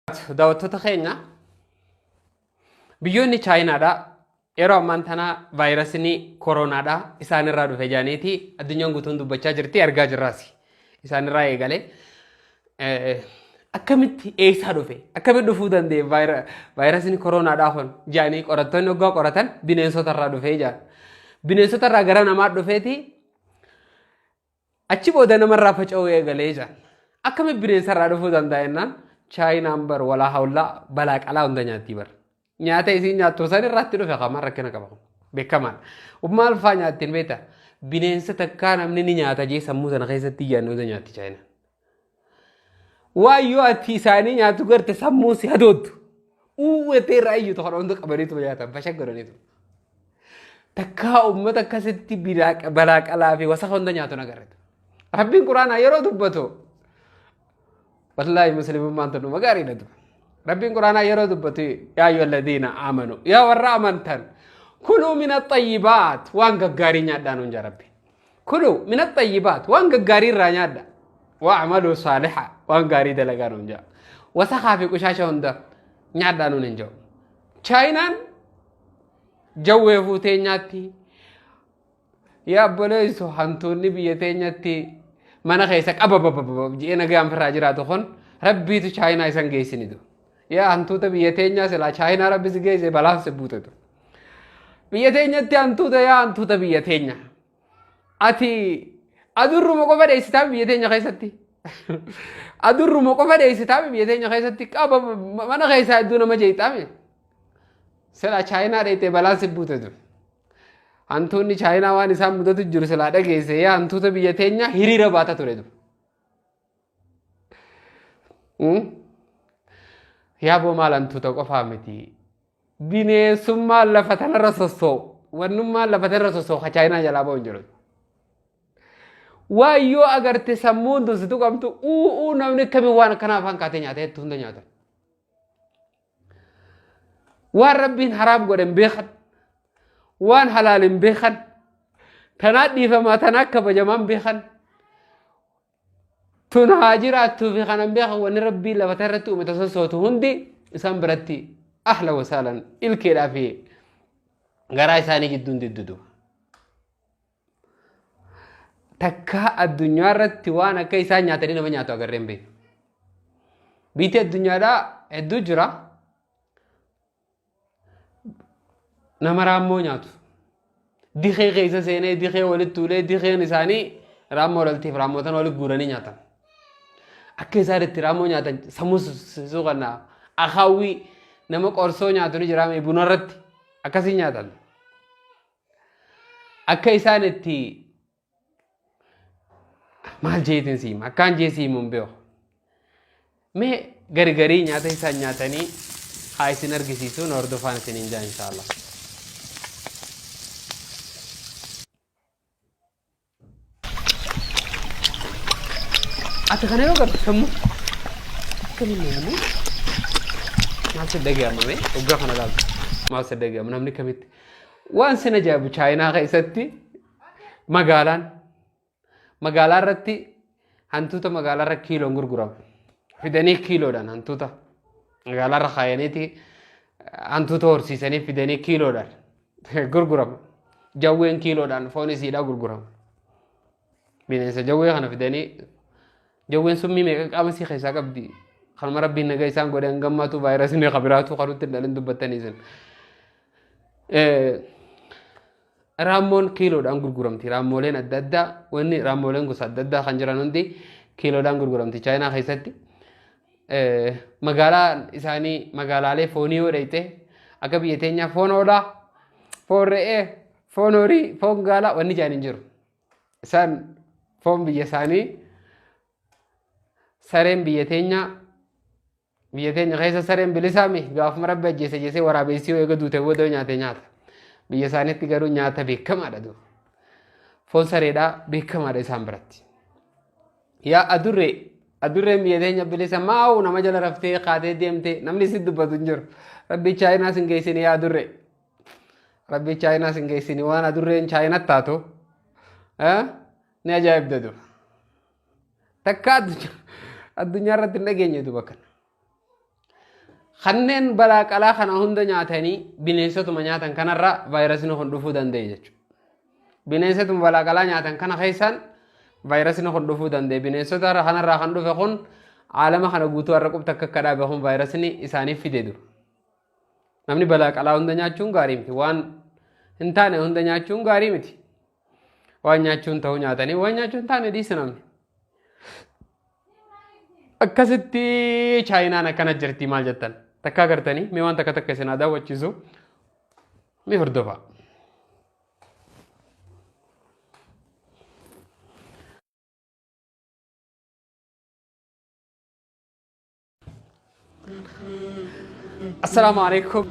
Daawwattoota keenya, biyyoonni Chaayinaadha yeroo ammaan tana vaayirasiin kooronaadha isaanirraa dhufe jedhaniiti addunyaan guutuun dubbachaa jirti, argaa jirraas. Isaanirraa eegalee akkamitti, eessaa dhufe, akkamitti dhufuu danda'e vaayirasiin kooronaadhaa kun jedhanii qorattoonni waggaa qoratan bineensota irraa dhufee jedhan. Bineensota irraa gara namaa dhufeeti achi booda namarraa faca'uu eegalee jedhan. Akkamitti bineensa irraa dhufuu danda'a jennaan, Chaayinaan bar walaa hawlaa balaa qalaa hunda nyaatti bar. Nyaata isiin nyaattu san irraatti dhufe qaama rakkina qaba kun beekamaadha. Maal fa'aa nyaattiin beektaa? Bineensa takkaa namni ni nyaata jee sammuu sana keessatti yaadne hunda nyaatti Chaayinaan. Waan yoo ati isaanii nyaatu garte sammuu si hadooddu. Uwwatee irraa iyyuu kana hunda qabaniitu nyaatan bashak godhaniitu. Takkaa uummata akkasitti balaa qalaa fi wasaka hunda nyaatu nagarreetu. Rabbiin Quraanaa yeroo dubbatu, wallaahi muslimummaan tun dhuma gaariidha duba. Rabbiin Quraanaa yeroo dubbatu, yaa ayyuhal ladiina aamanu, yaa warra amantan, kuluu mina xayyibaat, waan gaggaarii nyaadhaa nuun jaa Rabbi. Kuluu mina xayyibaat, waan gaggaarii irraa nyaadha. Wa'amaluu saaliha, waan gaarii dalagaa nuun jaa. Wasakaa fi qushaasha hunda nyaadhaa nuun hin jiru. Chaayinaan jawwee fuutee nyaatti. Yaa obboleessu, hantuunni biyya teenyatti mana keessa qaba bababab jedhee nagaan firraa jiraatu kun rabbiitu Chaayinaa isan geessinitu. Yaa hantuuta biyya teenyaa, silaa Chaayinaa rabbi si geesse balaan si buutetu. Biyya teenyatti hantuuta, yaa hantuuta biyya teenya. Ati adurruma qofa dheessitaa biyya teenya keessatti. Adurruma qofa dheessitaa biyya teenya keessatti qaba mana keessaa hedduu nama jeexaame. Silaa Chaayinaa dheettee balaan si buutetu. Hantuunni Chaayinaa waan isaan mudatu jiru silaa dhageesse, yaa hantuuta biyya teenya, hiriira baata ture dur. Yaa boo, maal hantuuta qofaa miti. Bineensummaan lafa tanarra sossoo'u. Wannummaan lafa tanarra sossoo'u ka Chaayinaa jalaa ba'u hin jiru. Waan yoo agarte sammuun tun si tuqamtu, u'uu, namni akkamiin waan akkanaa afaan kaatee nyaata jettu hunda nyaata. Waan Rabbiin haraam godhe hin beekan, waan halaal hin beekan, tanaa dhiifamaa tanaa kabajamaa hin beekan, tun haa jiraattuu fi kana hin beekan. Wanni Rabbiin lafa irratti uume tasossootu hundi isaan biratti ahla wasaalan, ilkeedhaa fi garaa isaanii gidduun diddudu. Takkaa addunyaa irratti waan akka isaan nyaatanii nama nyaatu agarree hin beeknu. Biyyi addunyaadhaa hedduu jira. Nama raammoo nyaatu. Dikee keessa seenee dikee walitti tuulee, dikeen isaanii raammoo dhaltiif raammotan walitti guuranii nyaatan. Akka isaan itti raammoo nyaatan sammuu suuqannaa akaawwii nama qorsoo nyaatu ni jiraame, buna irratti akkasii nyaatan. Akka isaan itti maal jeetiin siima, akkaan jee siimu hin beeku. Mee gargarii nyaata isaan nyaatanii haa isin argisiisu, na hordofaan isiniin jaa inshaallah. Ati kana yoo garte sammuu akkamiin namni maal si dhaga'ama? Mee waggaa kana laaltu maal si dhaga'ama? Namni kamitti waan sin ajaa'ibu, Chaayinaa keessatti magaalaan magaalaa irratti hantuuta magaalaa irra kiiloon gurgurama. Fidanii kiiloodhaan hantuuta magaalaa irra kaayaniiti, hantuuta horsiisanii fidanii kiiloodhaan gurgurama. Jawween kiiloodhaan foon isiidhaa gurgurama. Bineensa jawwee kana fidanii, jawween summii meeqa qaama isii keessaa qabdi. Kanuma Rabbiin nagaa isaan godhe, hangammaatu vaayirasiin kabiraatu kanutti hin dhalin dubbattanii isin. Raammoon kiiloodhaan gurguramti. Raammooleen adda addaa, wanni raammooleen gosa adda addaa kan jiran hundi kiiloodhaan gurguramti Chaayinaa keessatti. Magaalaan isaanii magaalaalee foonii yoo dhayxe, akka biyya teenyaa foon hoolaa, foon re'ee, foon horii, foon gaalaa wanni jedhan hin jiru. Isaan foon biyya isaanii, sareen biyya teenyaa, biyya teenya keessa sareen bilisaami, gaafuma Rabbi ajjeese ajjeesee waraabessi yoo eega duute booda nyaate nyaata. Biyya isaaniitti garuu nyaata beekamaadha dur. Foon sareedhaa beekamaadha isaan biratti. Yaa adurree, adurreen biyya teenya bilisa maa'u, nama jala raftee kaatee deemtee namni si dubbatu hin jiru. Rabbi Chaayinaa sin geessini, yaa adurree. Rabbi Chaayinaa sin geessini, waan adurreen Chaayinatti taatu ni ajaa'ibda dur. Takka addunyaa irratti hin dhageenye duba kana. Kanneen balaa qalaa kana hunda nyaatanii bineensotuma nyaatan kanarraa vaayirasni kun dhufuu danda'e jechuudha. Bineensotuma balaa qalaa nyaatan kana keessaan vaayirasni kun dhufuu danda'e. Bineensota kanarraa kan dhufe kun aalama kana guutuu har'a qubta akka akka dhaabe kun vaayirasni isaaniif fide dura. Namni balaa qalaa hunda nyaachuun gaarii miti. Waan hin taane hunda nyaachuun gaarii miti. Waan nyaachuun ta'u nyaatanii waan nyaachuun hin taane dhiisa namni. Akkasitti Chaayinaan akkana jirti maal jettan? Takka agartanii mee waan takka takka isin haa daawwachiisu mee hordofaa. Assalaamu alaikum.